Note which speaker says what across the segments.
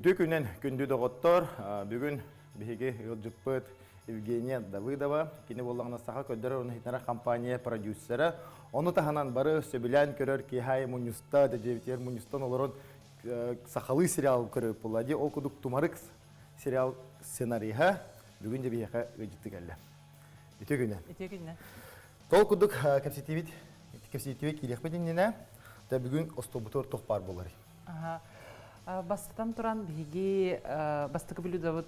Speaker 1: Үтүө күнүнэн күндү доҕоттор, бүгүн биһиги ыалдьыппыт Евгения Давыдова, кини буоллаҕына Саха көрдөрөр уонна иһитиннэрэр компания продюсера. Ону таһынан бары сөбүлээн көрөр киэһэ мунньуста, дьиэбитигэр мунньустан олорон сахалыы сериал көрөр буолла дии. Ол курдук Тумарык сериал сценариһа бүгүн де биһиэхэ ыалдьытты кэллэ. Үтүө күнүнэн.
Speaker 2: Үтүө күнүнэн.
Speaker 1: Ол курдук кэпсэтиибит кэпсэтиибит киириэхпит иннинэ, бүгүн остуолбутугар туох баар буоларый?
Speaker 2: Бастатан туран биһиги бастакы блюдобут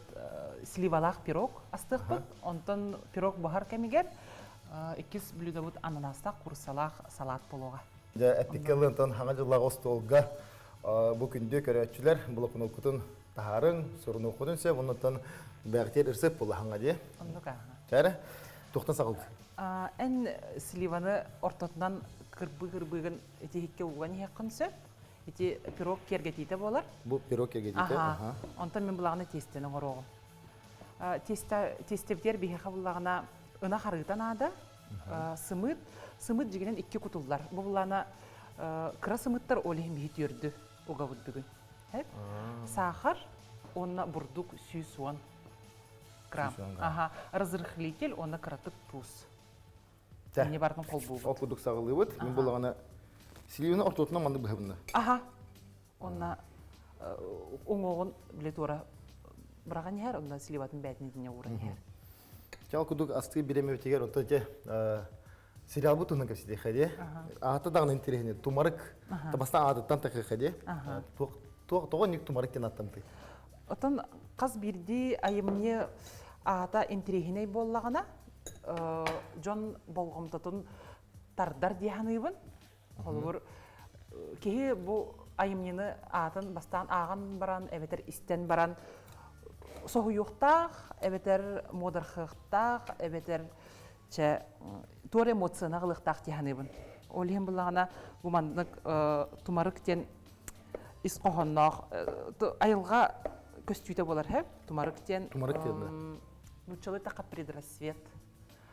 Speaker 2: сливалаах пирог астыахпыт. Онтон пирог буһар кэмигэр иккис блюдобут ананастаах курсалаах салат буолуоҕа.
Speaker 1: Дьэ, эппиккэ ылыантан хаҥа дьыллаах остуолга бу күндү көрөөччүлэр блокноккутун таһаарыҥ, сурунуоххутун сөп, оннуттан бэҕитиэр ырсып буолаһаҥа дии.
Speaker 2: Оннук аха.
Speaker 1: Чээрэ, туохтан саҕалыыр?
Speaker 2: Эн сливаны ортотунан кырбыы-кырбыыгын итиһиккэ уган иһиэххин сөп. Ити пирог киэргэтиитэ буолар.
Speaker 1: Бу пирог киэргэтиитэ.
Speaker 2: Аха. Онтон мин булаҕына тиэстэни оҥоруоҕум. Тиэстэ тиэстэбитигэр биһиэхэ буллаҕына ынах арыыта наада. Сымыыт. Сымыыт дьигинэн икки кутуллар. Бу буллаҕына кыра сымыыттар ол иһин биһи түөрдү угабыт бүгүн. Саахар уонна бурдук 110 грамм. Аха. Разрыхлитель уонна кыратык туус. Инни бартын холбуубут.
Speaker 1: Ол курдук саҕалыыбыт. Мин булаҕына сливаны ортотунан маннык быһабынна.
Speaker 2: Аха. Онна уҥуоҕун бile туора быраҕан иһэр, онно сливатын бээтин итинне ууран иһэр.
Speaker 1: Чал курдук астыы биремебитигэр онто те сериалбыт туһунан кэпсэтиэххэ дии. Аата даҕаны интэриэһинэй. Тумарык. Бастаан аатыттан тахыахха дии. Туох тоҕо ник тумарык диэн аттамтый?
Speaker 2: Отон хас биирдии айымньы аата интэриэһинэй буоллаҕына, дьон болҕомтотун тардар дии саныыбын. Холобур, киһи бу айымньыны аатын бастаан ааҕан баран, эбэтэр истэн баран соһуйуохтаах, эбэтэр муодархыахтаах, эбэтэр чэ туор эмоцияны аҕылыахтаах дии саныыбын. Ол иһин буллаҕына бу маннык тумарык диэн ис хоһоонноох айылҕа көстүүтэ буолар һэ тумарык диэн
Speaker 1: тумарык диэн
Speaker 2: нууччалыы тахха предрассвет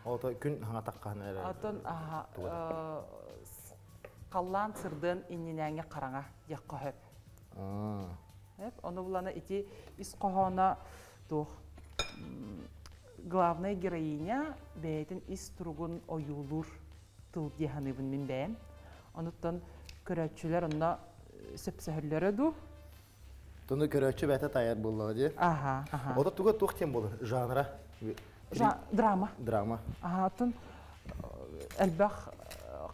Speaker 1: Ото күн хаҥа таххаһына эрэ.
Speaker 2: Отон халлаан сырдыан иннинээҥи хараҥа диэххэ сөп. Ону булана ити ис хоһооно туох главная героиня бэйэтин ис туругун ойуулуур тыл дии саныыбын мин бэйэм. Онуттан көрөөччүлэр онно сөпсөһөллөрө дуу?
Speaker 1: Тону көрөөччү бэйэтэ таайар буоллаҕа дии.
Speaker 2: Аха, аха.
Speaker 1: Ото туга туох диэн буолар? Жанра?
Speaker 2: Драма.
Speaker 1: Драма.
Speaker 2: Аха, оттон элбэх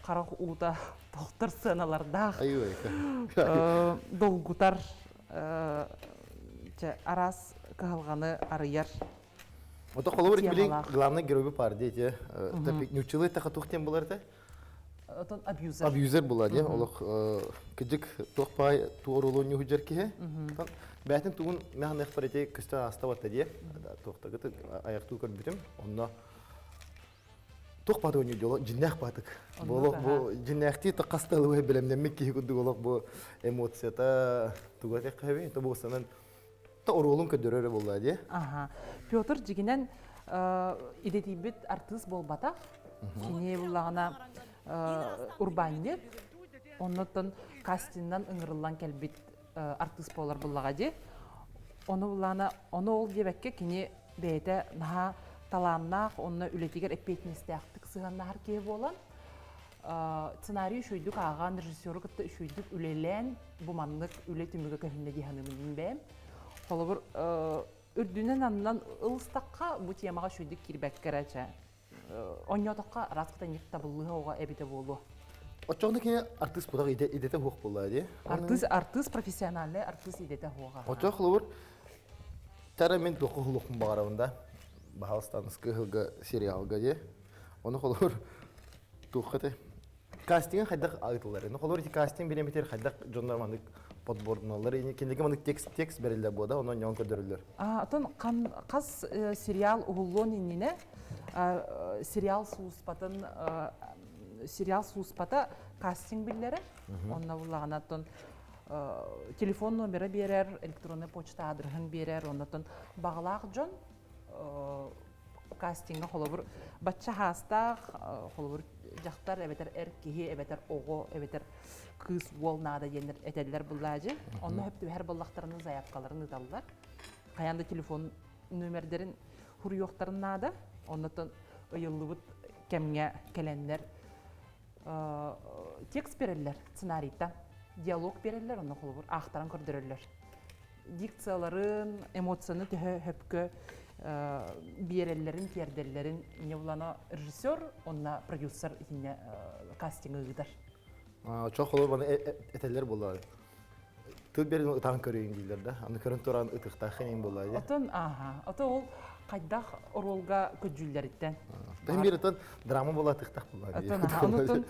Speaker 2: харах уута тохтор сыаналардаах. Долгутар араас кыһалҕаны арыйар.
Speaker 1: Ото холобур билин главный герой пар дети. Нуччалыы таха туох диэн буолар этэ?
Speaker 2: Отон абьюзер.
Speaker 1: Абьюзер була диэн олох кыдьык туох паай туорулун ньуһудьар киһи. Бээтин тугун мэханыахпар ити көстөн ааста диэ. Туохтагыт аяктуу көрбүтүм. Онно туох бааты ойнуу дьоло дьиннээх баатык. Бу олох бу дьиннээхтии таххасталыбы бэлэмнэммит киһи курдук олох бу эмоцията туга тэххэби то бу санан та оруолун көрдөрөр буолла дии.
Speaker 2: Аха. Петр дьигинэн идэтийбит артыыс буолбатах. Кини буллаҕына урбаанньыт. Оннуттан кастиннан ыҥырыллан кэлбит артыыс буолар буллаҕа дии. Ону буллаҕына, ону ол диэбэккэ кини бэйэтэ наһаа талааннаах, онно үлэтигэр эппиэтинэстээхтик сыһыаннаһар киһи буолан, сценарий үчүгэйдик ааҕан, режиссеру кытта үчүгэйдик үлэлээн, бу маннык үлэ түмүгэ көһүннэ дии саныыбын мин бэйэм. Холобур, үрдүнэн-аннынан ылыстахха, бу темаҕа үчүгэйдик киирбэккэ эрэ чэ, онньоотоххо араас кытанньык табыллыһа оҕо эбитэ буолуо.
Speaker 1: Оччоҕуна кини артыыс кутах идэтэ суох буолла дии.
Speaker 2: Артыыс, артыыс профессиональный артыыс идэтэ суоҕа.
Speaker 1: Оччоҕо холобур, тара мин туохха уһулуохпун баҕарабын да, баһаалыстан ыһылга сериалга дии. Ону холобур, туохха этэй? Кастинга хайдах ыытыллар? Ну, холобур, ити кастинг бириэмэтигэр хайдах дьоннор маннык подбордуналлар? Кинилэргэ маннык текст текст бэриллэр буо да, онон ньоон көрдөрүллэр.
Speaker 2: Отон хас сериал уһуллуон иннинэ сериал сууспатын сериал сууспата кастинг биллэрэр. Онно буллаҕына оттон телефон номера биэрэр, электронная почта аадырыһын биэрэр, оннотон баҕалаах дьон. Кастиҥҥа холобур бачча хаастаах, холобур дьахтар эбэтэр эр киһи эбэтэр оҕо эбэтэр кыыс уол наада диэннэр этэллэр буллаажы. Онно хөп түбэһэр буоллахтарына заявкаларын ыыталлар. Хайаан да телефон нүөмэрдэрин хуруйуохтарын наада. Оннотон ыйыллыбыт кэмҥэ кэлэннэр текст берэллэр сценарийтан диалог берэллэр онно холобур аахтаран көрдөрөллөр дикцияларын эмоцияны төһө хөпкө биэрэллэрин тиэрдэллэрин не булана режиссер онна продюсер итинне кастингы ыытар.
Speaker 1: Чох холобур этэллэр буолла тыл берин ытаан көрөйүн дииллэр да аны көрөн туран ытыктаахын ин буолла.
Speaker 2: Отон аха ото ол хайдах оруолга көдьүүллэриттэн.
Speaker 1: Тэн бир отон драма буола тыктах буолла.
Speaker 2: Отон аха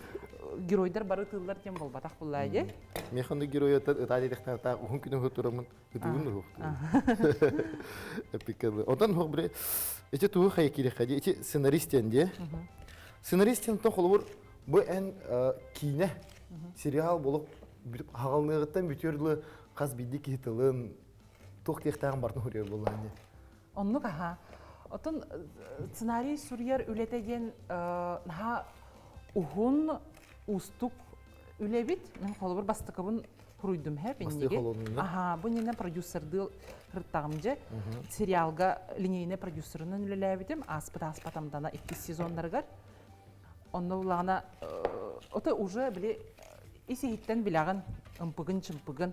Speaker 2: геройдар бары тыллар тем болбатах буолла ди.
Speaker 1: Механды герой отон ытаа диэхтэн ытаа уһун күнү турамын ытыгын уһукту. Эпиккэ. Отон хук бире ити тугу хайа кириэххэ ди ити сценарист диэн ди. Сценарист диэн то холобур бу эн киинэ сериал болуп хагалныгыттан бүтүөр дылы хас биирдии киһи тылын туох диэхтээҕин барытын суруйар буоллаҕын дии.
Speaker 2: Оннук аха. Отон сценарий суруйар үлэтэ диэн наһаа уһун, уустук үлэбит. Мин холобур бастакыбын суруйдум һэ инниги. Аха, бу иннинэ продюсердыы ырыттаҕым дьэ. Сериалга линейный продюсерынан үлэлээбитим. Ааспыт ааспат амтана иккис сезоннарыгар. Онно булаҕына ото уже били ис иһиттэн билэҕин ымпыгын-чымпыгын.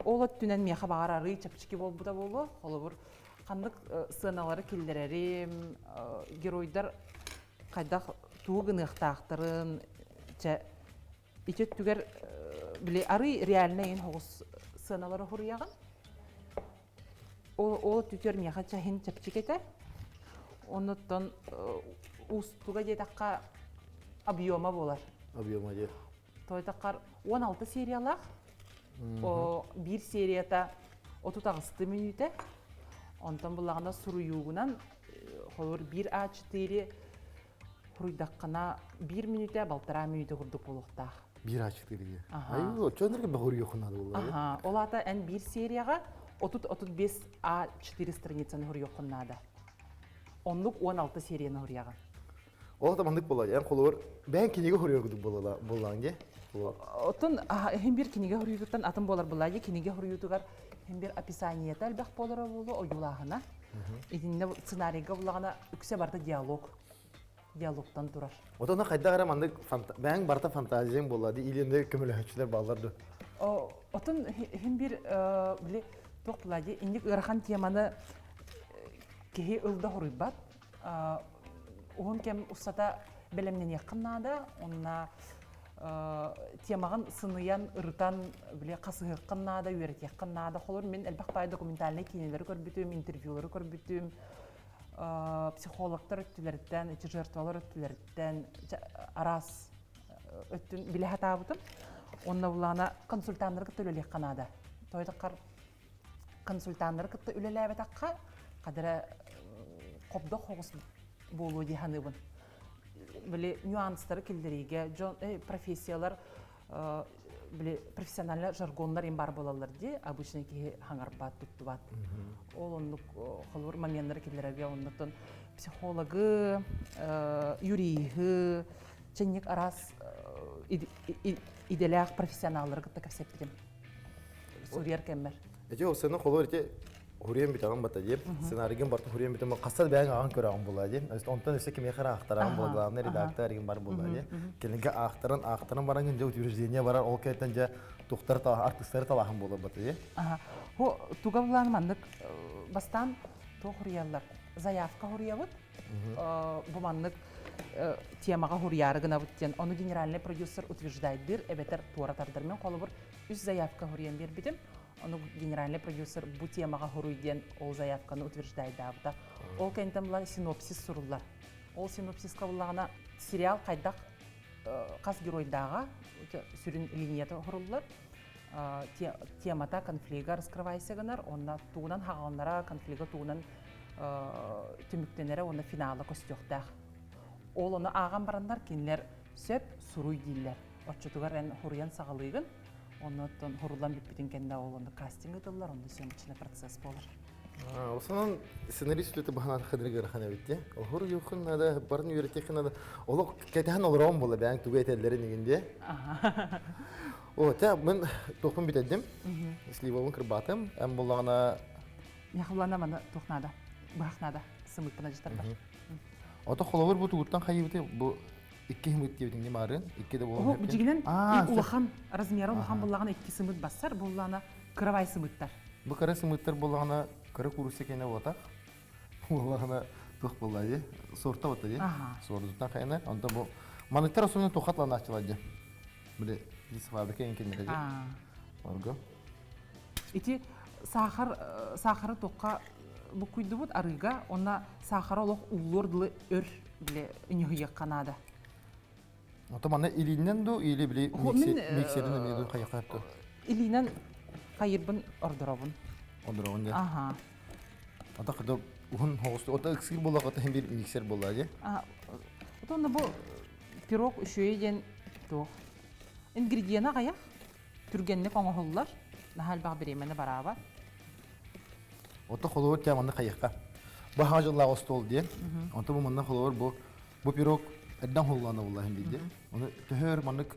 Speaker 2: Ол өттүнэн миэхэ баҕар арыый чэпчэки буолбута буолуо. Холобур, ханнык сыаналары киллэрэрим, геройдар хайдах тугу гыныахтаахтарын, чэ, ити өттүгэр били арыый реальнай ин хоҕус сыаналары хуруйаҕын. Ол, ол өттүтүгэр миэхэ чаһин чэпчэки этэ. Оннуттан уустуга диэтэххэ объема буолар.
Speaker 1: Объема диэ.
Speaker 2: Тойтаххар 16 сериялаах. Биир серията 38 мүнүүтэ. Онтон буллаҕына суруйуугунан холобур биир А4 хуруйдаххына биир мүнүүтэ балтараа мүнүүтэ курдук буолуохтаах.
Speaker 1: Биир А4 диye. Айуу, чөнөргө бохуруйуохун наада буолла.
Speaker 2: Аха, ол аата эн биир серияҕа 30-35 А4 страницаны хуруйуоххун наада. Оннук 16 серияны хуруйаҕын.
Speaker 1: Ол да маннык буолла. Эн холобур бэйэн кинигэ хуруйар курдук буолла буоллаан дии.
Speaker 2: Оттон иһин бир кинигэ хуруйуутуттан атын буолар буолла дии. Кинигэ хуруйуутугар иһин бир описаниета элбэх буолара буолуо, ойуулааһына. Итиннэ сценарийга буллаҕына үксэ барыта диалог. Диалогтан турар.
Speaker 1: Отон хайдах эрэ маннык бэйэҥ барыта фантазияң буолла дии илиэнде көмөлөһөччүлэр бааллар ду.
Speaker 2: Отон иһин бир били туох буолла дии инник ыарахан теманы киһи ылда хоруйбат. Уһун кэм устата бэлэмнэниэххин наада. Онна темаҕын сыныйан, ырытан, били хасыһыаххын наада, үөрэтиэххин наада. Холор мин элбэх баай документальнай киинэлэри көрбүтүм, интервьюлары көрбүтүм, психологтар өттүлэриттэн, ити жертвалар өттүлэриттэн араас өттүн билэ сатаабытым. Онно булаана консультаннары кытта үлэлиэххэ наада. Тойтоххар консультаннары кытта үлэлээбэтэххэ хадара хобдох хоҕус буолуо дии саныыбын. Били нюанстары киллэриигэ дьон профессиялар били профессиональный жаргоннар им бар буолаллар дии обычный киһи хаҥарбат туттубат ол оннук холобур моменнары киллэрэргэ оннуттан психологы юриһы чэнник араас идэлээх профессионаллары кытта кэпсэппитим суруйар кэммэр.
Speaker 1: Эти ол сцена холор ити хуриен бүтәгән бата дип, сценарийгин бартын хуриен бүтән кассал бәйәң аган көрәгән була ди. Онтон өсө кимиэхэ аахтаран була, главный редактор игин бар була ди. Келинге аахтаран аахтаран баран гин утверждение барар ол кайтан же тухтар та артистары талахан була бата ди.
Speaker 2: Аха. Хо туга булан маннык бастан то хурияллар. Заявка хуриябыт. Бу маннык темаҕа хуруйаары гынабыт диэн ону генеральный продюсер утверждайдыр эбэтэр туора тардар мен холобур үс заявка хуруйан биэрбитим ону генеральный продюсер бу темаҕа хуруй диэн ол заявканы утверждайдаабыта ол кэнниттэн була синопсис суруллар ол синопсиска буллаҕына сериал хайдах хас геройдааҕа сүрүн линията хуруллар темата конфлига раскрывайся гынар онна тугунан хаҕаланара конфлига тугунан түмүктэнэрэ уонна финала көстүөхтээх. Ол ону ааҕан бараннар кинилэр сөп суруй дииллэр. Оччотугар эн хуруйан саҕалыыгын, оннуттан хуруллан бүппүтүн кэннэ ол онно кастинг ыытыллар, онно съемочный процесс буолар.
Speaker 1: Осонон сценарист үлэтэ баһанаат хадырыгы ыарахан эбит дии. Оһур уйуоххун наада, барын үөрэтиэххин наада. Олох кэтэһэн олороҕун буолла бэйэҥ тугу этэллэрин игин дии. О, те мин туохпун бүтэрдим. Сливабын кырбаатым. Эн буллаҕына
Speaker 2: Яхулана маны туох наада? Быһах наада. Сымыыппын ажытарбар.
Speaker 1: Ото холобур бу тугуттан хайыбыты бу икки сымыыт диэбитиҥ дии маарын икки да буолан
Speaker 2: Оһо, дьигинэн улахан размера улахан буллаҕына икки сымыт бассар буллаана кыравай сымыттар.
Speaker 1: Бу кыра сымыттар буоллаҕына кыра куурусса кэнэ буотах. Буоллаҕына туох буолла дии? Сорта бота дии. Суордуттан хайана. Онто бу маныктар основной тухатланааччылар дии. Били фабрика инкиннere дии. Орго.
Speaker 2: Ити сахар сахары туохха буккуйдубут арыыга, онна сахара олох уллуор дылы өр бile ньыһыйыахха наада.
Speaker 1: Ото манна илиинэн ду или били миксерин эмиэ ду хайахар ту?
Speaker 2: Илиинэн хайырбын ордоробун.
Speaker 1: Ордоробун дии.
Speaker 2: Аха.
Speaker 1: Ото кыда уһун хоҕус ото ыксыыр буоллаҕа ото бир миксер буолла дии.
Speaker 2: Отонно бу пирог үчүгэй диэн туох ингредиена аҕыйах түргэнник оҥоһуллар, наһаа элбэх бириэмэни бараабат.
Speaker 1: Ото холобур тя манна хайыахха. Бу хаҥа дьыллаах остуол диэн. Онто бу манна холобур бу бу пирог эрдэн холлоона булла хин биирде. Оны төһөр маннык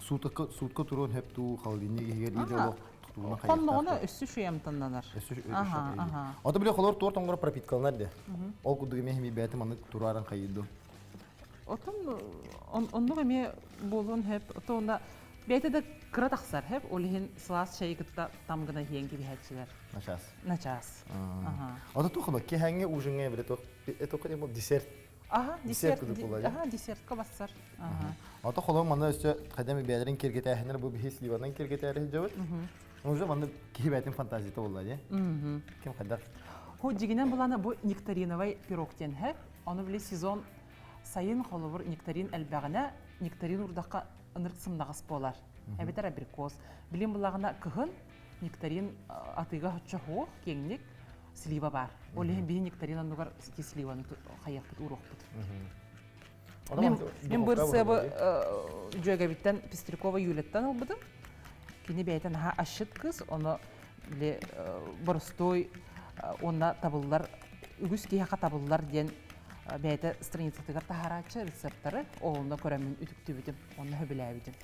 Speaker 1: суутка суутка туруон хөп туу холодильник иһигэр иде олох тутууна хайыахтаах.
Speaker 2: Хонноҕуна өссө шуямтаннанар.
Speaker 1: Өссө Ото биле холор торт оҥоро пропиткаланар де. Ол курдук эмиэ хими бэйэтэ маннык турааран хайыйду.
Speaker 2: Отон оннук эмиэ буолуон хөп. Ото онно Бэйэтэ да кыра тахсар, хэп, ол иһин сылаас чайы кытта там гына иһиэн кэбиһээччилэр.
Speaker 1: Начаас.
Speaker 2: Начаас.
Speaker 1: Ага. Ото туох ба киһэҥҥэ ужиҥҥа эбитэ туох это хотя десерт.
Speaker 2: Ага, десерт. Ага, десертка бассар. Ага.
Speaker 1: Ото холом манна өссө хайдам бэйэлэрин киргэтээһиннэр бу биһи сливанан киргэтээри сылдьабыт. Уже манна киһи бэйэтин фантазията буолла дии. Ким хайдах.
Speaker 2: Ху дьигинэн булана бу нектариновай пирог диэн хэп. Ону били сезон сайын холобур нектарин элбэҕинэ нектарин урдахха ынырык сымнаҕас буолар. Эбэтэр абрикос. Билин булаҕына кыһын нектарин атыыга оччо суох, киэҥник слива баар. Ол иһин биһи нектарин оннугар ити сливаны хайыахпыт, ууруохпут. Мин бырсыабы дьүөгэбиттэн Пестрякова Юляттан ылбытым. Кини бэйэтэ наһаа асчыт кыыс, ону били боростуой уонна табыллар үгүс киһиэхэ табыллар диэн бэйэтэ страницатыгар таһаарааччы рецептары онно көрөммүн үтүктүбүтүм, онно сөбүлээбитим.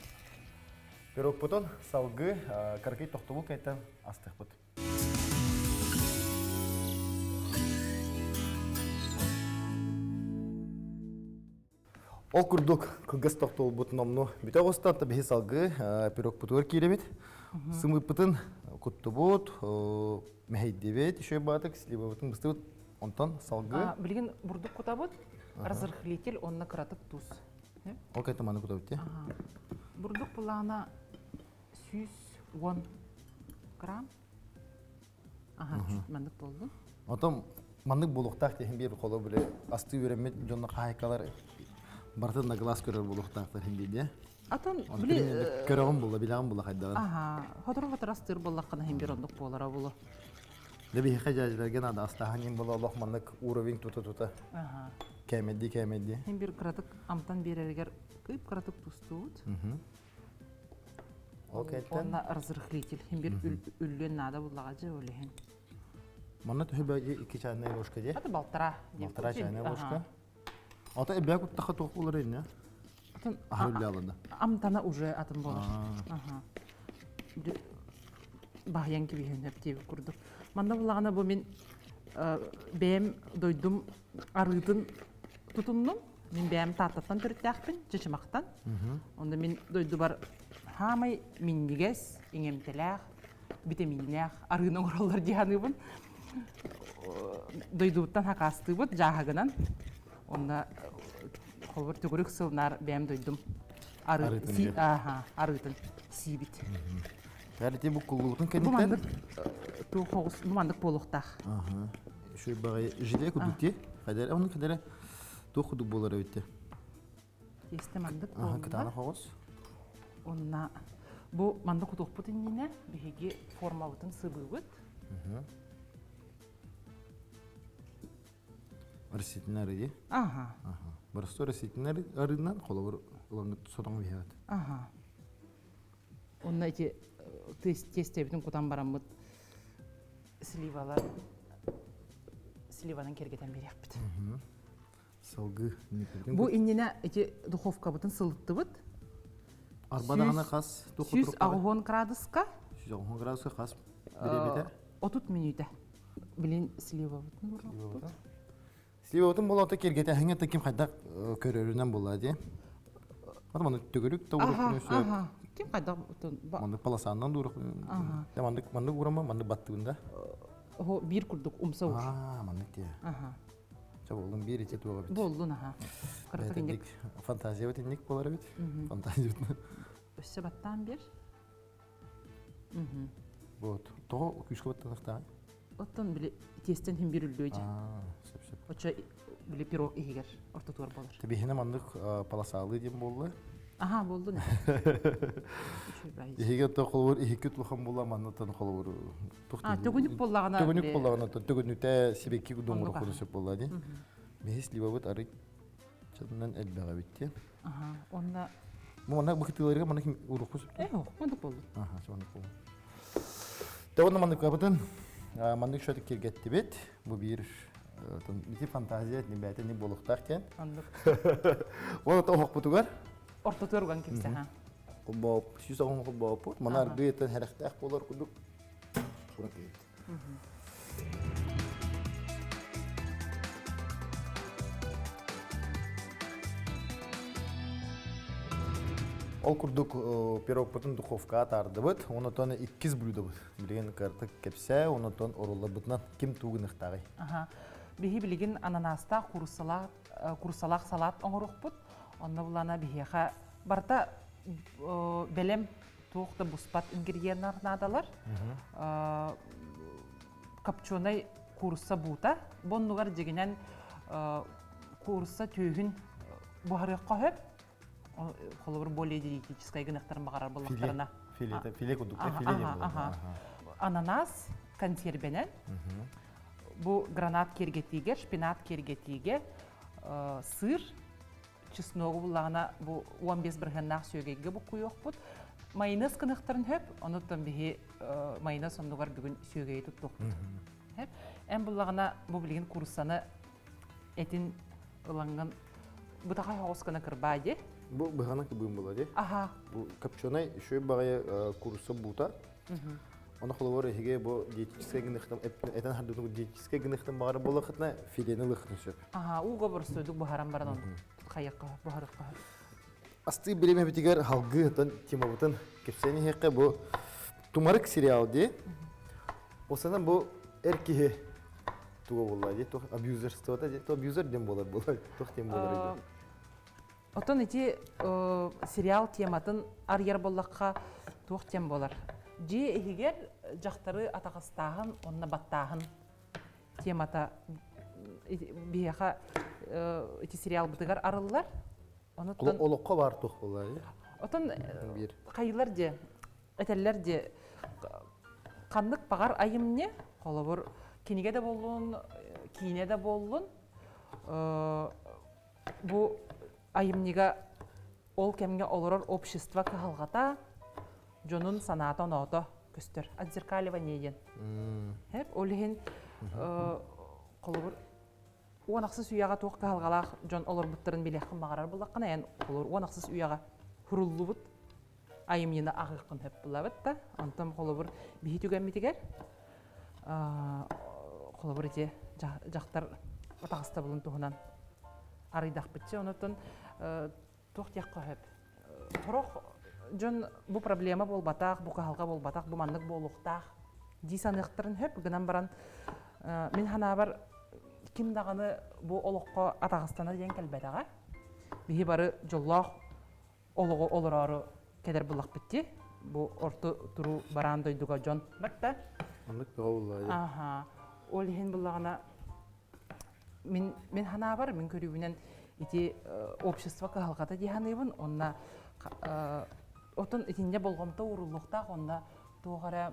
Speaker 1: Пирогпутун салгыы кыракый тохтобул кэнниттэн астыахпыт. Ол курдук кылгас тохтобулбут номну бүтэ оҕуста, биһи салгыы пирогпутугар киирэбит. Сымыыппытын куттубут, мэһэйдибит, еще баатык, сливабытын быстыбыт. Онтон салгыы?
Speaker 2: Билигин бурдук кутабыт, разрыхлитель онно кыратык туз.
Speaker 1: Ол кайта маны кутабыт те?
Speaker 2: Бурдук булаана 110 грамм. Аха, маннык буоллун.
Speaker 1: Отон маннык буолуохтаах диэн биир холо биле асты үөрэммит дьонно хаһайкалар барытын на глаз көрөр буолуохтаахтар хин биир
Speaker 2: Атын били
Speaker 1: көрөҕүн була билэҕин була хайдаҕын.
Speaker 2: Аха, хотору-хотору астыыр буоллаххына хин биир оннук буолара булу.
Speaker 1: Дьэ биһиэхэ дьээдьэлэргэ наада астааһын иһин була олох маннык уровень тута-тута кээмэйдии кээмэйдии.
Speaker 2: Хин бир кыратык амтан биэрэригэр кыып кыратык тустуут.
Speaker 1: Ол кэнниттэн
Speaker 2: Уонна разрыхлитель хин бир үллүөн наада буллаҕа дьэ ол иһин.
Speaker 1: Манна төһө бэйи икки чайная ложка дии?
Speaker 2: Аты балтара.
Speaker 1: Балтара чайная ложка. Ата эбээ куттаха туох буолар инне?
Speaker 2: Атын
Speaker 1: Аһар үллэ
Speaker 2: амтана уже атын болар. Аха. Баһыйан кибиһин диэбит курдук. Манна буллаҕына бу мин бэйэм дойдум арыытын тутуннум. Мин бэйэм Тааттаттан төрүттээхпин, Чычымахтан. Онно мин дойдубар хаамай минньигэс, иҥэмтэлээх, битэмииннээх арыыны оҥороллор дии саныыбын. Дойдубуттан хакаастыыбыт дьааһыгынан. Онно холобур төгүрүк сылнаар бэйэм дойдум арыытын сиибит.
Speaker 1: Бу бу куллуутун кэнниттэн
Speaker 2: бу хоҕус бу маннык буолуохтаах.
Speaker 1: Шүй баҕай жиле кудук ти. Хадэр оны кадere туох кудук буолар эбитте.
Speaker 2: Тиэстэ маннык буолла.
Speaker 1: Кытаанах хоҕус.
Speaker 2: Онна бу маннык кутуохпут иннинэ биһиги формабытын сыбыыбыт.
Speaker 1: Растительный арыы.
Speaker 2: Ага.
Speaker 1: Боростуой растительный арыынан холобур ылаҥҥыт сотоҥ биһэҕит.
Speaker 2: Ага. Онно эти тиэстэбитин кутан бараммыт сливалар. сливанан киэргэтэн биэриэхпит.
Speaker 1: Салгыы.
Speaker 2: Бу иннинэ ити духовкабытын сылыттыбыт.
Speaker 1: Арба даҕаны хас
Speaker 2: 180 градуска.
Speaker 1: 180 градуска хас бириэмэтэ?
Speaker 2: 30 мүнүүтэ. Билин сливабытын уруохпут.
Speaker 1: Сливабытын буолла киэргэтээһиҥҥэ та ким хайдах көрөрүнэн буолла дии. Ата маннык төгүрүк да уруохпун сөп.
Speaker 2: Ким хайдах
Speaker 1: Маннык полосаннан да уруохпун. Маннык маннык уурама маннык баттыбын да.
Speaker 2: Биир курдук умса уур.
Speaker 1: Аа, маннык дии.
Speaker 2: Аха.
Speaker 1: Чэ буоллун биир ити туох эбит.
Speaker 2: Буоллун аха. Кырата
Speaker 1: инник фантазиябыт инник буолар эбит. Фантазиябыт.
Speaker 2: Өссө баттаан бер.
Speaker 1: Вот. Тоҕо күүскэ баттанахтаҕай?
Speaker 2: Оттон били тиэстэн хим бир үллүө дьэ.
Speaker 1: Сөп сөп.
Speaker 2: Очо били пирог иһигэр ортотугар болар.
Speaker 1: Тэбиһинэ маннык полосалыы диэн буолла.
Speaker 2: Аха буоллун.
Speaker 1: Иһигэ то холобур иһиккит улахан буолла маннатан холобур
Speaker 2: Төгүнүк буоллаҕына
Speaker 1: Төгүнүк буоллаҕына төгүнүтэ сибэкки доҥур куру сөп буолла дии. Биһи сливабыт арый чатынан элбэҕэ битти.
Speaker 2: Аха, онна
Speaker 1: Бу манна быкытыыларга манна ким урукку сөп.
Speaker 2: Э, маннык болду.
Speaker 1: Аха, маннык болду. Те онно маннык кабытын маннык шөтүк киргеттибит. Бу биир бити фантазия нибээтэ ни буолуохтаах диэн.
Speaker 2: Оннук.
Speaker 1: Ол оһохпутугар
Speaker 2: Ортотугар уган кимсэ ха.
Speaker 1: Холбоop, 110 холбооппут. Мана аргыйтан хэрэхтээх буолар курдук Ол курдук пирогпутун духовкаҕа таардыбыт, онотон иккис блюдобут. Билигин кыртык кэпсээ, онотон орулларбытынан ким тугу гыныахтааҕый?
Speaker 2: Аха. Биһи билигин ананастаах куруссалаах куруссалаах салат оҥоруохпут. Онно булана биһиэхэ барыта бэлэм туох да буспат ингредиеннар наадалар. Копченый куурусса буута. Бу оннугар дьигинэн куурусса түөһүн буһарыахха сөп. Холобур более диетическай гыныахтарын баҕарар буоллахтарына.
Speaker 1: Филе, филе курдук, филе диэн
Speaker 2: Ананас консервенэн. Бу гранат киэргэтиигэ, шпинат киэргэтиигэ сыр чесногу буллаҕына бу 15 бырыһыаннаах сүөгэйгэ буккуйуохпут. Майонез кыныхтарын хөп, онуттан биһи майонез оннугар бүгүн сүөгэйи туттуохпут. Хөп. Эн буллаҕына бу билигин куруссаны этин ылаҥҥын бытаха соҕус гына кырбаа дии.
Speaker 1: Бу быһана кыбыым була дии.
Speaker 2: Аха.
Speaker 1: Бу копченый еще баҕайы курусса буута. Оны холобур эһиги бу диетическэй гыныхтан этэн хардытын диетическэй гыныхтан баҕар буоллахытына филени ылыхытын сөп.
Speaker 2: Аха, ууга боростуойдук буһаран баран хайыахха буһарыахха.
Speaker 1: Астыы бириэмэбитигэр халгыы отон темабытын кэпсээн иһиэххэ бу Тумарык сериал дии. Осанан бу эр киһи туга буолла дии, туох абьюзерствота дии, то абьюзер диэн буолар буолар, туох диэн буолар
Speaker 2: Отон ити сериал тематын арыйар буоллахха туох тем буолар? Дьиэ иһигэр дьахтары атаҕастааһын уонна баттааһын темата биһиэхэ ити сериалбытыгар арыллар.
Speaker 1: Онуттан Олоххо баар туох буолар?
Speaker 2: Отон хайылар дьэ этэллэр дьэ ханнык баҕар айымньы холобур кинигэ да буоллун киинэ да буоллун Бу айымньыга ол кэмҥэ олорор общество кыһалҕата, дьонун санаата-оноото көстөр. Отзеркаливание диэн. Ол иһин холобур 10 ахсыс үйэҕэ туох кыһалҕалаах дьон олорбуттарын билиэххин баҕарар буоллаххына, эн холобур 10 ахсыс үйэҕэ суруллубут айымньыны ааҕыаххын сөп булабыт да. Онтон холобур биһи түгэммитигэр холобур ити дьахтар атаҕастабылын туһунан арыйдахпытчы онотон туох диэххэ сөп сорох дьон бу проблема буолбатах бу кыһалҕа буолбатах бу маннык буолуохтаах дии саныахтарын сөп гынан баран мин санаабар ким даҕаны бу олоххо атаҕастана диэн кэлбэтэҕэ биһи бары дьоллоох олоҕу олороору кэлэр буллахпыт дии. Бу орто туруу бараан дойдуга дьон барта.
Speaker 1: Оннук бөҕө буллаа.
Speaker 2: Аха. Ол иһин буллаҕына мин мин ханаабар мин көрүүбүнэн ити общество кыһалҕата дии саныыбын. Онна отон итиннэ болҕомто ууруллуохтаах онно туох эрэ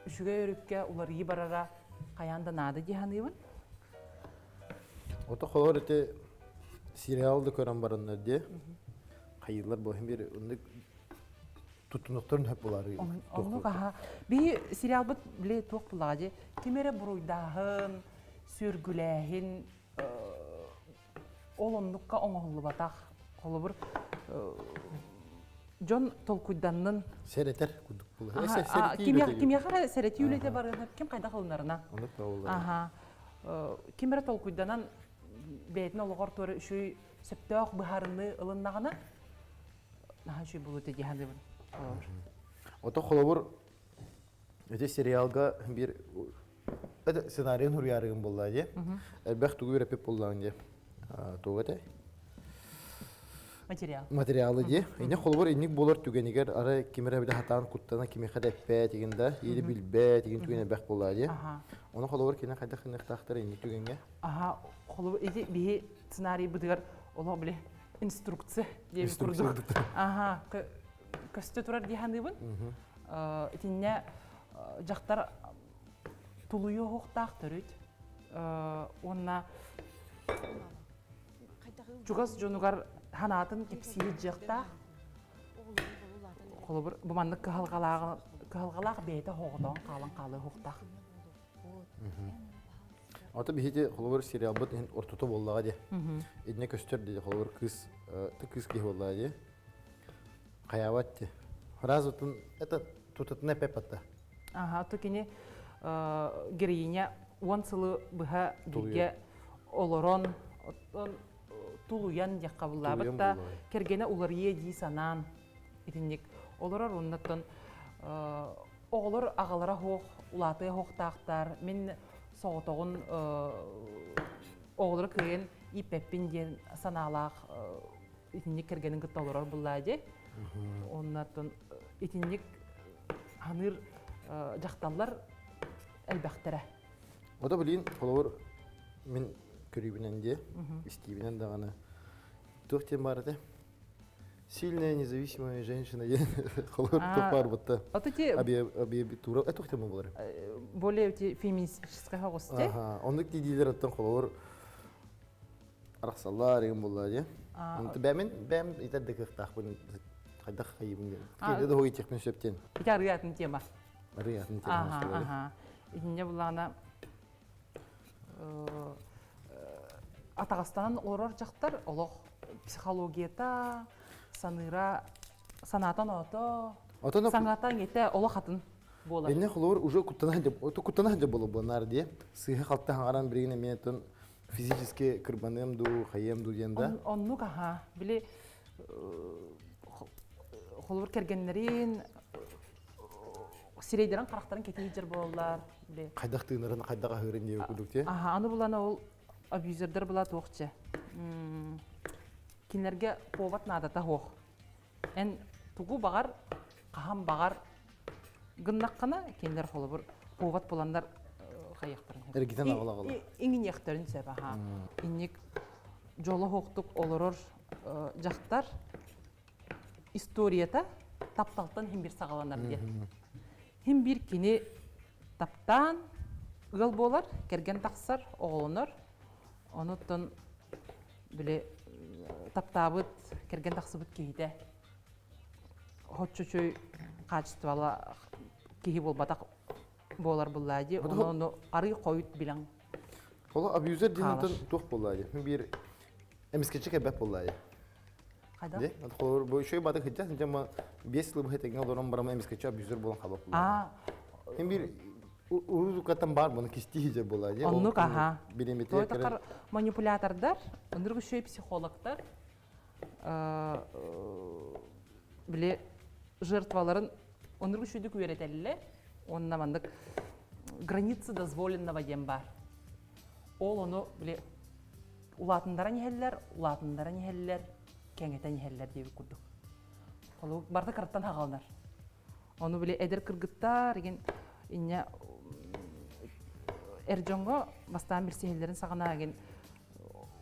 Speaker 2: үчүгэй өрүккэ уларыйыы барара хайаан да наада дии саныыбын.
Speaker 1: Ото холор ити сериал да көрөн бараннар дии. Хайыылар бу бир оннук туттунуктарын хөп булары.
Speaker 2: Оннук аха. Би сериалбыт биле туох булаҕа дии. Ким эрэ буруйдааһын, Сүөргүлээһин ол оннукка оҥоһуллубатах. Холобур, дьон толкуйданнын.
Speaker 1: Сэрэтэр курдук буолар.
Speaker 2: Кимиэхэ эрэ сэрэтии үлэтэ барыан ким хайдах ылынарына. Аха. Ким эрэ толкуйданан бэйэтин олоҕор туора үчүгэй сөптөөх быһаарыныы ылыннаҕына наһаа үчүгэй буолуо дии саныыбын.
Speaker 1: Ото холобур ити сериалга биир это сценарийын суруйаарыгын буолла дии. Элбэх тугу үөрэппит буоллаҕын дии. Туох этэй?
Speaker 2: Материал.
Speaker 1: Материалы дии. Инник холобур инник буолар түгэнигэр арай ким эрэ бile хатаан куттана кимиэхэ да эппэт игин да или билбэт игин түгэн элбэх буоллаа дии. Ону холобур кини хайдах гыныахтаахтар инник түгэҥҥэ?
Speaker 2: Аха, холобур ити биһи сценарийбытыгар олох били инструкция диэбит курдук. Аха, көстө турар дии саныыбын. Итиннэ дьахтар тулуйуо оһохтаах төрүт уонна чугас дьонугар санаатын кэпсии дьыахтаах. Холобур, бу маннык кыһалҕалаах бэйэтэ хоҕотоон хаалан хаалыа оһохтаах.
Speaker 1: Ата биһиги холобур сериалбыт иһин ортото буоллаҕа дии. Итиннэ көстөр дии холобур кыыс кыыс киһи буоллаҕа дии. Хайаабат дии. Фразатын это тутатына эппэт
Speaker 2: Аха, то кини героиня 10 сылы быһа бииргэ олорон, оттон тулуйан диэххэ буллаабыт да кэргэнэ уларыйа дии санаан итинник олорор оннуттан оҕолор аҕалара суох улаатыа суохтаахтар мин соҕотоҕун оҕолору кыайан ииппэппин диэн санаалаах итинник кэргэнин кытта олорор буллаа дии оннуттан итинник ханыыр дьахталлар элбэхтэрэ.
Speaker 1: Ото билин холобур мин көрүүбүнэн диэ, истиибинэн даҕаны туох диэн баар этэ? Сильная независимая женщина диэн холобур туох баар бутта. Абиатура это туох болар?
Speaker 2: Более эти феминистическая хоҕусте.
Speaker 1: Ага, оннук диилер оттон холобур арахсаллар деген буолла дии. Бээмин бэм итер да кыахтаахпын хайдах хайыбын диэн. Киһи да хоһуйтехпин сөптен.
Speaker 2: Ити арыатын тема.
Speaker 1: Арыатын тема.
Speaker 2: Ага, ага. Итинне булаана атаҕастанан олорор дьахтар олох психологията, саныыра, санаатан ото, саҥата иҥэтэ олох атын буолар.
Speaker 1: Инне холобур уже куттана сылдьа буолар дии. Сыыһа халта хаҥаран билигин эмиэ физически кырбаныам дуу, хайыам дуу диэн да.
Speaker 2: Оннук аха. Били холобур кэргэннэрин сирэйдэрин харахтарын кэтии буолаллар.
Speaker 1: Хайдах тыынарын, хайдах аһыырын диye курдук те.
Speaker 2: Аха, аны булана ол абьюзердар була туохча. Кинилэргэ повод наадата суох. Эн тугу баҕар, хаһан баҕар гыннаххына, кинилэр холобур повод буланнар хайыахтарын
Speaker 1: сөп. Эргитэн аҕала
Speaker 2: Иҥиниэхтэрин сөп, аха. Инник дьоло суохтук олорор дьахтар историята тапталтан хим бир саҕаланар диэн. Хим бир кини таптаан ыал буолар, кэргэн тахсар, оҕолонор. Онуттан били таптаабыт, кэргэн тахсыбыт киһитэ хоччучуй качествола киһи буолбатах буолар буллаа дии. Ону ону арый хойут билэн.
Speaker 1: Холо абьюзер диэн туох буоллаа дии. Биир эмискеччи кэлбэт буоллаа дии.
Speaker 2: Хайда?
Speaker 1: Холобур, бу үчүгэй баты кыдьа, сынча 5 сыл быһа тэҥҥэ олорон барама эмискеччи абьюзер буолан хаалбат буоллаа. Хин биир урукаттан бар буну кистии же буолаа дии.
Speaker 2: Оннук аха. Той тақар манипулятордар, ынырык үчүгэй психологтар били жертваларын оннук үчүгдүк үөрэтэллэр. Онна маннык границы дозволенного диэн бар. Ол ону били улаатындаран иһэллэр, улаатындаран иһэллэр, кэҥэтэн иһэллэр диэбит курдук. Холу барыта кыраттан хаҕаланар. Ону били эдэр кыргыттар игин инньэ эр дьоҥҥо бастаан билсиһэллэрин саҕана игин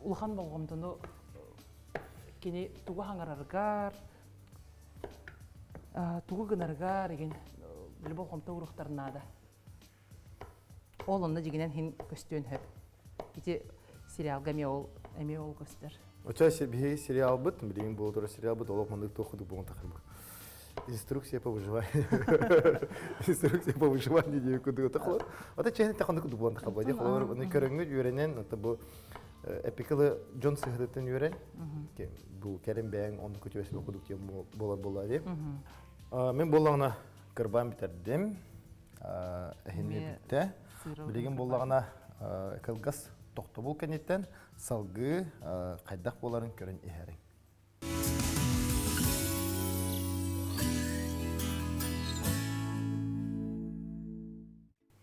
Speaker 2: улахан болҕомтону кини тугу хаҥарарыгар, тугу гынарыгар игин били болҕомто уруохтарын наада. Ол онно дьигинэн хин көстүөн сөп. Ити сериалга эмиэ ол көстөр.
Speaker 1: Оча биһиги сериалбыт, билигин буола турар сериалбыт олох маннык туох кудук буолан тахырбыт. Инструкция по выживанию. Инструкция по выживанию диye кудугу тахлар. Ата чэһин таханды куду буолан тахалба ди холор оны көрөҥҥүт үөрэнэн ата бу эпикалы дьон сыһытыттан үөрэн бу кэрин бэйэҥ онну күтүөс кудук диэн буолар буолла ди. Мен буоллаҕына кырбаан бүтэрдим. Эһинни бүттэ. Билигин буоллаҕына кылгас тохтобул кэнниттэн салгыы хайдах буоларын көрөн иһэриҥ.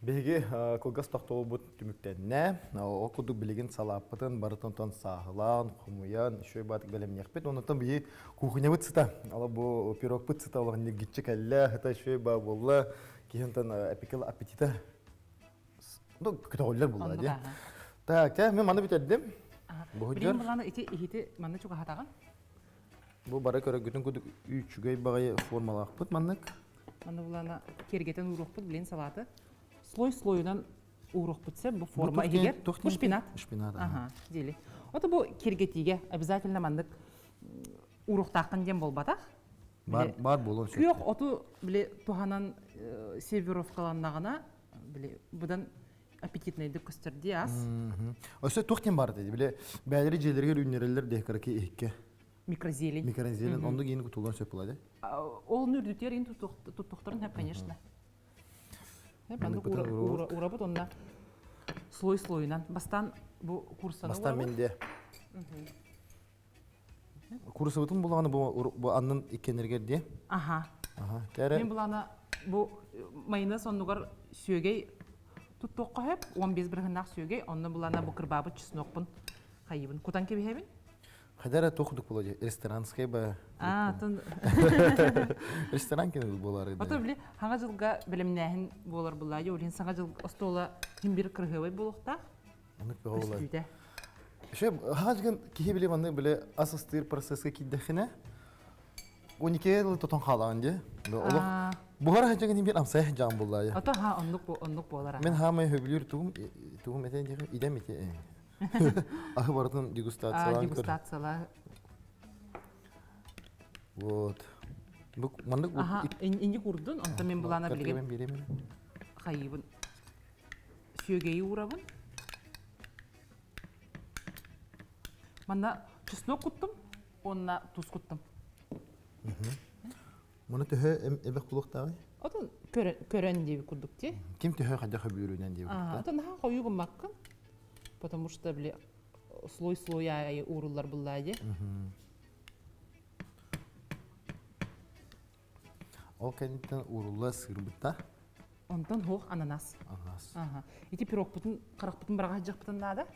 Speaker 1: Биһиги кылгас тохтобулбут түмүктэннэ. Ол курдук билигин салааппытын барытын сааһылаан, хомуйан, үчүгэй баатык бэлэмниэхпит. Оннуттан биһи кухнябыт сыта, ала бу пирогпыт сыта олох ньиргиччи кэллэ, сыта үчүгэй баа буолла. Киһинтэн эпикэл аппетита ну, көтөҕүллэр буолла дии. Так, те, мен маны бүтэрдим.
Speaker 2: Билигин буланы ити иһити манна чугаһатаҕын?
Speaker 1: Бу бары көрөгүтүн кудук үчүгэй баҕайы формалаахпыт маннык.
Speaker 2: Манна булана киэргэтэн ууруохпут билин салаты. Слой слойунан ууруохпут сөп бу форма иһигэр. Бу шпинат.
Speaker 1: Шпинат.
Speaker 2: Ага, дели. Ото бу киэргэтиигэ обязательно маннык ууруохтааххын диэн буолбатах.
Speaker 1: Бар, бар буолуон сөп.
Speaker 2: Күөх оту били туһанан сервировкаланнаҕына били быдан аппетитнайдык көстөр дии ас.
Speaker 1: Өссө туох диэн баар дии били бээлери дьиэлэригэр үүннэрэллэр дии кыракый иһикке.
Speaker 2: Микрозелень.
Speaker 1: Микрозелень оннук иин кутуллан сөп буолла дии.
Speaker 2: Ол үрдүтүөр иин туттухтарын хөп конечно. Маннык уурабыт онна слой слойунан. Бастаан бу курсаны
Speaker 1: Бастаан мен де. Курсабытын булаҕына бу бу аннын иккеннэригэр дии.
Speaker 2: Аха.
Speaker 1: Аха. Кэрэ.
Speaker 2: Мен булаана бу майонез оннугар сүөгэй туттуохха сөп. 15 бырыһыннаах сүөгэй. Онно булаана бу кырбаабыт чеснокпун хайыбын. Кутан кэбиһэбин.
Speaker 1: Хайдара туох курдук буолар дии? Ресторанскай ба.
Speaker 2: Аа, тон
Speaker 1: Ресторан кини буолар.
Speaker 2: Ото били хаҥа дьылга бэлэмнээһин буолар буллаа. Олин саҥа дьыл остуола ким бир кырыһыабай буолуохтаах.
Speaker 1: Оннук бөҕө буолар. Еще хаажгын киһи били маннык били ас астыыр процесска киирдэххинэ 12 жыл тотон хаалаҕын дии. Олох буһар хаажгын бир амсай жаан буллаа.
Speaker 2: Ото ха оннук оннук буолар.
Speaker 1: Мен хаамай хөбүлүүр тугум тугум этен диэхи идэм ити. Аһы барытын дегустациялаан
Speaker 2: көр. Дегустациялаа.
Speaker 1: Вот. Бу маннык
Speaker 2: Аха, инник урдун, онтон мен булана билген. Хайыбын. Сүөгэйи уурабын. Манна чеснок куттум уонна туус куттум.
Speaker 1: Муну төһө эбэх кулуохтааҕый?
Speaker 2: Отон көрөн диэби курдук дии.
Speaker 1: Ким төһө хайдах өбүүрүнэн диэби
Speaker 2: курдук. Отон наһаа хойуу гыммаккын. Потому что били слой-слой аайы ууруллар буллаа дии.
Speaker 1: Ол кэнниттэн уурулла сыырбыта.
Speaker 2: Онтон хуох ананас.
Speaker 1: Ананас.
Speaker 2: Аха. Ити пирогпутун харахпытын быраҕа сылдьыахпытын наада.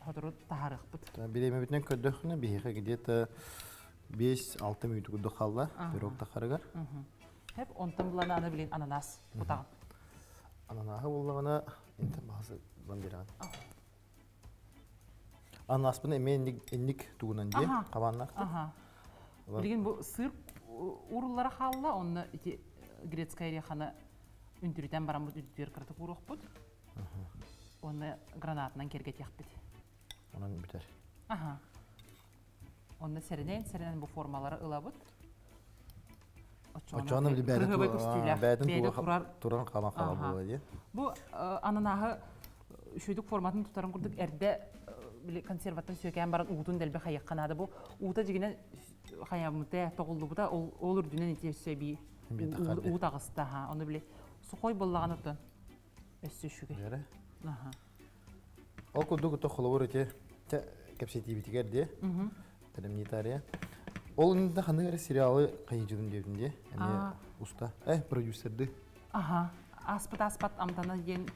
Speaker 2: Сотору таһаарыахпыт.
Speaker 1: Бириэмэбитинэн көрдөххүнэ биһиэхэ где-то 5-6 мүнүүтү курдук хаалла пирог тахарыгар.
Speaker 2: Хеп онтон булан аны билин ананас кутаҕын.
Speaker 1: Ананаһы буллаҕына интен баһасы бан бирэҕин. Анаспын эмиэ инник инник тугунан дии хабааннаах.
Speaker 2: Аха. Билигин бу сыр ууруллара хаалла, онно ити грецкая ореханы үнтүрүтэн бараммыт үрдүгэр кыратык ууруохпут. Уонна гранатынан кэргэтиэхпит.
Speaker 1: Онон бүтэр.
Speaker 2: Аха. Онно сэрэнэн-сэрэнэн бу формалары ылабыт.
Speaker 1: Оччоҕуна били бэйэтин туран хаалан хаалар буолуо дии.
Speaker 2: Бу ананаһы үчүгүйдүк форматын тутарын курдук эрдэ били консерваттан сүөкээн баран уутун дэлби хайыахха наада. Бу уута дьигинэн хайаммыта, тоҕуллубута ол ол үрдүнэн ити өссө эбии уу таҕыста. Ону били сухой буоллаҕына оттон өссө үчүгэй.
Speaker 1: Ол курдук холобур ити кэпсэтиибитигэр дии Тэлэмнитария. Ол иннинэ ханнык эрэ сериалы хайыдьыбын диэбитин дии. Эмиэ уста. Э, продюсерды.
Speaker 2: Аха. Ааспыт ааспат амтана диэн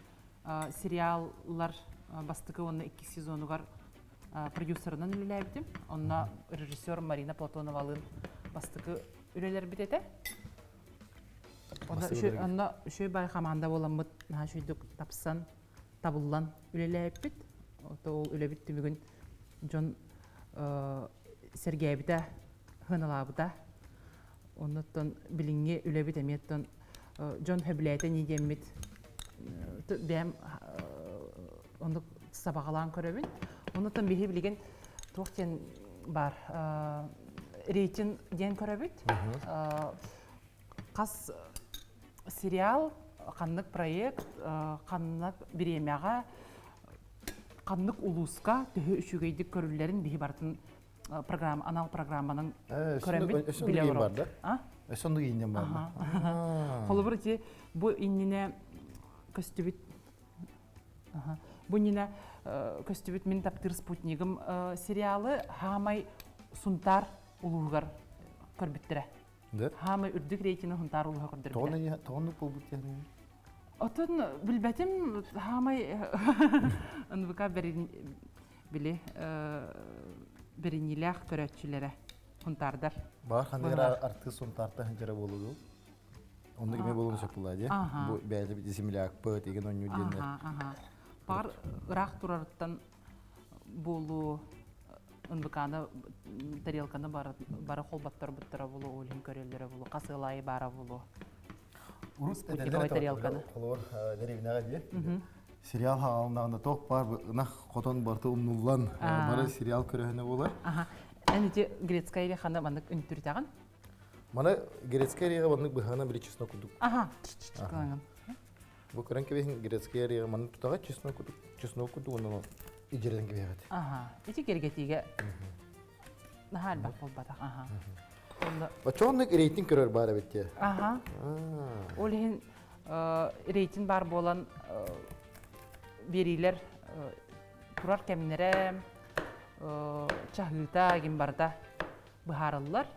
Speaker 2: сериаллар бастакы уонна иккис сезонугар продюсерынан үлэлээбитим. Онно режиссер Марина Платоновалыын бастакы үлэлэрбит этэ. Онно үчүгэй бай хамаанда буоламмыт наһаа үчүгэйдик тапсан табыллан үлэлээбиппит. Ол үлэбит түмүгүн дьон сэргээбитэ, сыаналаабыта. Оннуттан билиҥҥи үлэбит эмиэттэн дьон сөбүлээтэ ини диэммит бэйэм оннук сабаҕалаан көрөбүн. Оннуттан биһи билигин туох диэн баар. рейтинг диэн көрөбүт. Хас сериал, ханнык проект, ханнык бириэмэҕэ, ханнык улууска төһө үчүгэйдик көрүллэрин биһи барытын программа, анал программанан көрөммүт билэ олоробут.
Speaker 1: Өссө оннук ииннен бар да?
Speaker 2: Холобур ити бу иннинэ көстүбүт Бу иннинэ көстүбүт Мин таптыыр спутнигым сериалы хаамай Сунтаар улууһугар көрбүттэрэ. Хаамай үрдүк рейтини Сунтаар улууһа көрдөрбүтэ.
Speaker 1: Тоҕоннук буолбут диэн?
Speaker 2: Отон билбэтим хаамай НВК били бэриниилээх көрөөччүлэрэ Сунтаардар.
Speaker 1: Баар ханныгар артыыс Сунтаартан сылдьара буолуо Оннук эмиэ буолуон сөп буолла дии. Бу бэйэтэ землякпыт, игин онньуу диэннэр.
Speaker 2: Пар ыраах турарыттан буолуу НВК-ны тарелканы бары холботторбуттара буолуо, ол иһин көрөллөрө буолуо, хас ыал аайы баара буолуо.
Speaker 1: Спутниковай тарелканы. Холобур, дэриэбинэҕэ дии. Сериал хаалнаҕына туох баар ынах хотон барыта умнуллан бары сериал көрөһүнэ буолар.
Speaker 2: Эн ити грецкая или хана маннык үнтүртэҕин?
Speaker 1: Маны грецкэй ореҕа маннык быһаана били чеснок курдук.
Speaker 2: Аха.
Speaker 1: Бу көрөн кэбиһин грецкэй ореҕа маннык тутаҕа чеснок курдук, чеснок курдук уонна идьирэн кэбиһэҕит.
Speaker 2: Аха. Ити кергэтиигэ наһаа элбэх буолбатах. Аха.
Speaker 1: Оччоҕуннук рейтинг көрөр баар эбит дии.
Speaker 2: Аха. Ол иһин рейтинг баар буолан биэриилэр турар кэмнэрэ чаһыыта ким барыта быһаарыллар.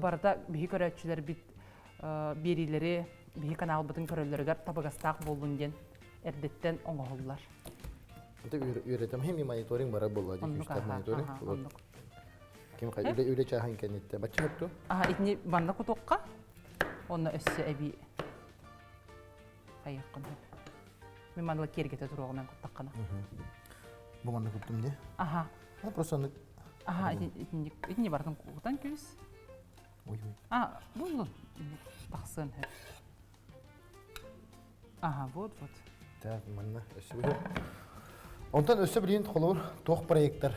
Speaker 2: Барыта биһи көрөөччүлэрбит биэриилэри биһи каналбытын көрөллөрүгэр табыгастаах буоллун диэн эрдэттэн оҥоһуллар.
Speaker 1: Это үөрэтем хеми мониторинг барар буолла дии күүстээх мониторинг. Ким хай үлэ үлэ чааһын кэнниттэн бачча хөпту?
Speaker 2: Аха итини манна кутуохха онно өссө эби хайыаххын хөп. Мен манна киэргэтэ туруоҕунан куттаххына.
Speaker 1: Бу манна куттум дии.
Speaker 2: Аха.
Speaker 1: Просто аны
Speaker 2: Аха, итинник итини барытын кутан күүс.
Speaker 1: Ой ой.
Speaker 2: А, буллун. Тахсыан хөп. Ага, вот вот.
Speaker 1: Так, манна өссө бу. Онтон өссө билин холобур туох проекттар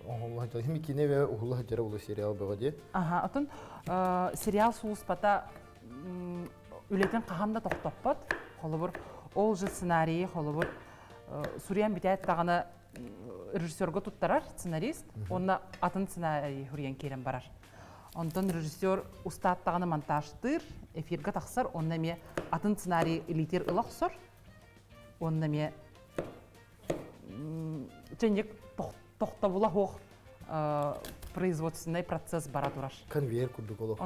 Speaker 1: оҥоһулла сылдьар. Хими киинэ бе уһулла сылдьара улуу сериал бөҕө дии.
Speaker 2: Аха, отон сериал сулуспата үлэтин хаһан да тохтоппот. Холобур, ол же сценарийи холобур суруйан бүтээт даҕаны режиссерга туттарар сценарист, уонна атын сценарий суруйан киирэн барар. Онтон режиссер устааттаҕына монтажтыыр, эфиргэ тахсар, онно эмиэ атын сценарий илиитир ыла охсор. Уонна эмиэ чэньик тохтобула суох производственный процесс бара турар.
Speaker 1: Конвейер курдук олох.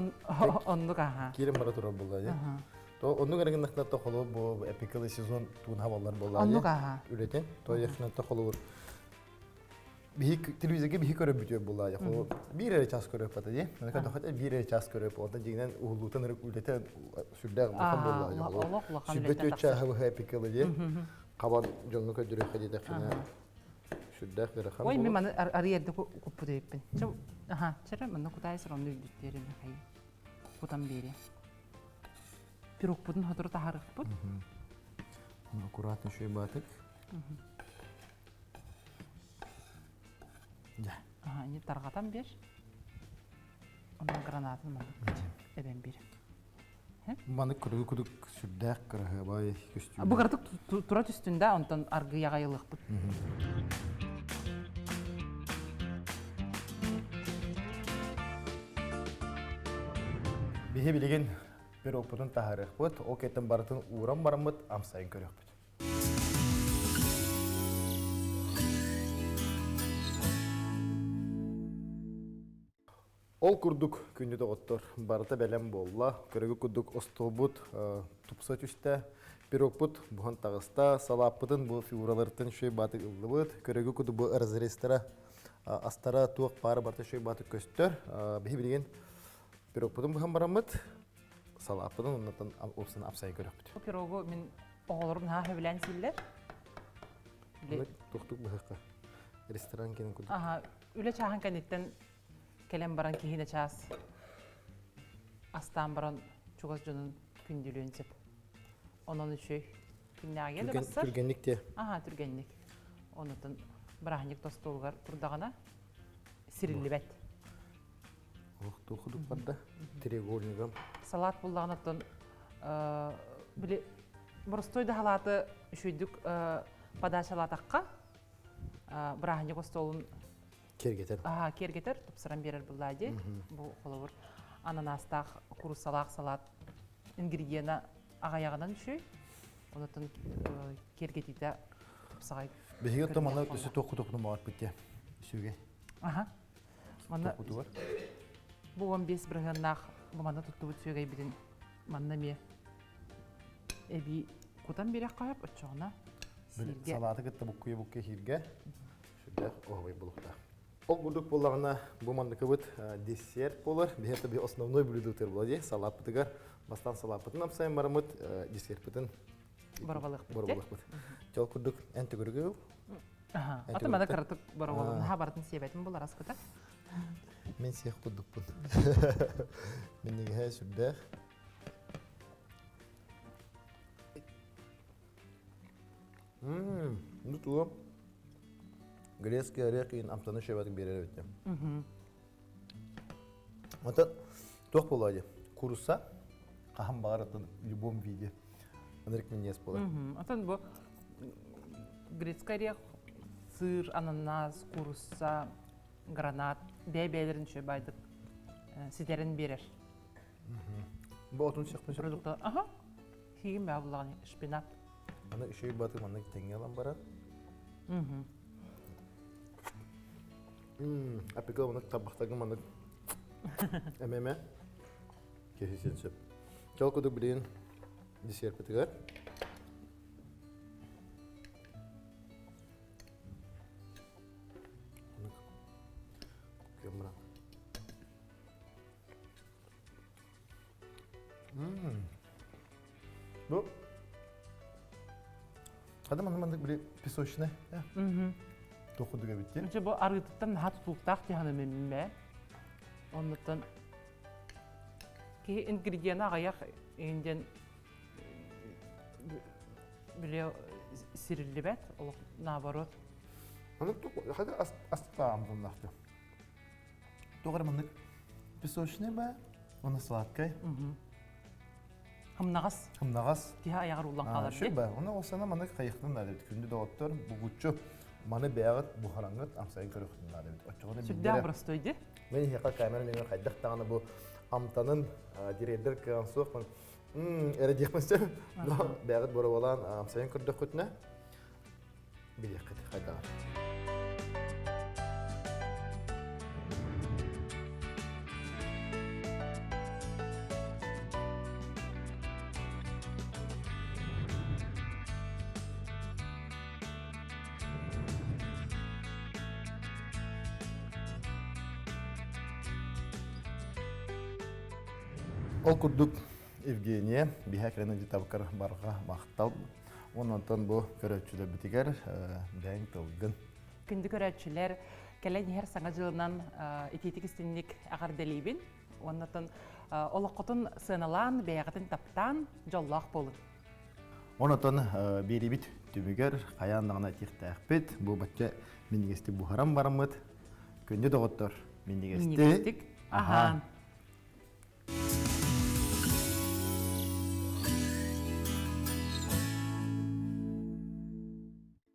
Speaker 2: Оннук аха.
Speaker 1: Киирэн бара турар буолла дии. То оннук эргиннахна то холобур бу эпикалы сезон туун хабаллар буолла
Speaker 2: Оннук аха.
Speaker 1: Үлэтин. То яхна то холобур биһи телевизорга биһи көрө бүтүөр буолла холобур биир эрэ час көрөп бата дии. Манна хотя биир эрэ час көрөп онтон дьиҥинэн уһуллуутан эрэ үлэтэ сүрдээх улахан буолла.
Speaker 2: Олох улахан
Speaker 1: Сүрбэ
Speaker 2: үлэтэ
Speaker 1: түөрт чааһы быһа эпикалы дии. Хабан дьоҥҥо көрдөрүөххэ диэтэххинэ сүрдээх ыарахан
Speaker 2: Ой, мен маны арый эрдэ куппут эбиппин. Чэ, аха, чэрэ манна кутаайсыр онно үрдүттэрин хай кутан биэриэ. Пирогпутун сотору таһарыахпыт.
Speaker 1: Аккуратно еще и батык. Да.
Speaker 2: Аха, не тарҕатан бер. Онон гранатын маннык эбэн бир.
Speaker 1: Маннык кыргы кудук сүрдээх кыраһыабай көстүү.
Speaker 2: Бу кыратык тура түстүн да, онтон аргыйаҕа ылыахпыт.
Speaker 1: Биһи билигин пирогпутун таһаарыахпыт, ол кэттэн барытын ууран бараммыт амсайын көрүөхпүт. Ол курдук күндү доҕоттор, барыта бэлэм буолла. Көрөгү курдук остуолбут тупса түстэ. Пирогпут буһан таҕыста. Салааппытын бу фигураларыттан үчүгэй баатык ыллыбыт. Көрөгү курдук бу разрезтара астара туох баара барыта үчүгэй баатык көстөр. Биһи билигин пирогпутун быһан бараммыт. Салааппытын оннуттан уопсан апсайын көрөхпүт.
Speaker 2: Пирогу мин оҕолорум наһаа сөбүлээн сииллэр.
Speaker 1: Туохтук быһыахха. Ресторан кэнин курдук.
Speaker 2: Аха, үлэ чааһын кэнниттэн кэлэн баран киһинэ чаас астаан баран чугас дьонун күндүлүөн сөп. Онон үчүгэй күннээҕигэ да барсар.
Speaker 1: Түргэнник те.
Speaker 2: Аха, түргэнник. Онутун бырааһынньык тостуолугар турдаҕына сириллибэт.
Speaker 1: Ох, туохудук барда. Треугольнигом.
Speaker 2: Салат буллаҕына били боростуой да халааты үчүгдүк подачалаатахха бырааһынньык остуолун
Speaker 1: киэргэтэр.
Speaker 2: Аа, киэргэтэр, тупсаран биэрэр буллаа дии. Бу холобур ананастаах, кууруссалаах салат ингредиена аҕайаҕынан үчүгэй. Онотон киэргэтиитэ тупсаҕай.
Speaker 1: Биһиги оттон манна өссө туох кутукну баҕарбыт дии. Үсүгэй.
Speaker 2: Аха. Манна бу 15 бырыһыаннаах бу манна туттубут сүөгэйбитин манна эмиэ эбии кутан биэриэххэ сөп оччоҕуна
Speaker 1: сииргэ. Салааты кытта буккуйа-буккуйа сииргэ сүрдээх оһобай булуохтаах. Ол курдук буоллаҕына бу манныкыбыт десерт буолар. Биһиэхэ би основной блюдо буолар дии. Салааппытыгар бастаан салааппытын амсайан бараммыт десертпытын
Speaker 2: боробалыахпыт.
Speaker 1: Боробалыахпыт. Ол курдук эн төгүрүгү
Speaker 2: Аты мана кыратык боробалын наһаа барытын сиэбэтим булар аскыта.
Speaker 1: Мен сиэх курдукпун. Миннигэһэ сүрдээх. Мм, ну туга грецкий орех иин амтаны шөбөтүк биэрэр эбит. Онтон туох буолуо дии? Курса хаһан баҕар в любом виде ынырык минньиэс буолар.
Speaker 2: Отон бу грецкий орех, сыр, ананас, курусса, гранат бэйэ-бэйэлэрин үчүгэй баайдык ситэрин биэрэр.
Speaker 1: Бу отун сиэхпин сөп.
Speaker 2: Аха. Сиигин баа буллаҕын шпинат.
Speaker 1: Аны үчүгэй баты маннык тэҥҥэ ылан баран. Аппика маннык табахтарга маннык эмэме киһи сөп. Чол кудук билигин десертпитигэр Бу Хада манна маннык били песочный тохудуга битти.
Speaker 2: Дьэ бу арыытыттан наһаа тутулуктаах дьаһаным эммэ. Оннуттан киһи ингредиена аҕыйах индиэн били сириллибэт, олох наоборот.
Speaker 1: Маннык хада астаам туннахты. Туох эрэ маннык песочный ба, уонна сладкай.
Speaker 2: Хымнаҕас.
Speaker 1: Хымнаҕас.
Speaker 2: Киһи айаҕар уллан хаалар.
Speaker 1: Шү ба, оны олсана маннык хайыхтын наада эбит. Күндү доҕоттор, бугуччу маны бэйэҕит буһараҥҥыт амсайын көрөхтүн наада эбит. Оччоҕуна
Speaker 2: Сүрдээх простой ди.
Speaker 1: Мен иһиэхэ камера нөҥүө хайдах даҕаны бу амтанын директор кыаҕын суох эрэ диэхпин сөп. Бэйэҕит боруобалаан амсайын көрдөххүтүнэ билиэххит хайдаҕар. Ол курдук Евгения биһэ кэлэн дьытабыккар барҕа махтал Онтон бу көрөөччүлэрбитигэр бэйэҥ тылгын.
Speaker 2: Күндү көрөөччүлэр, кэлэн иһэр саҥа дьылынан итиитик истинник эҕэрдэлиибин. Уоннатан олоххутун сыаналаан, бэйэҕитин таптаан, дьоллоох буолун.
Speaker 1: Онотон биэрибит түмүгэр хайаан даҕаны этиэхтээхпит. Бу бачча минньигэстик буһаран бараммыт. Күндү доҕоттор, минньигэстик
Speaker 2: аһаан.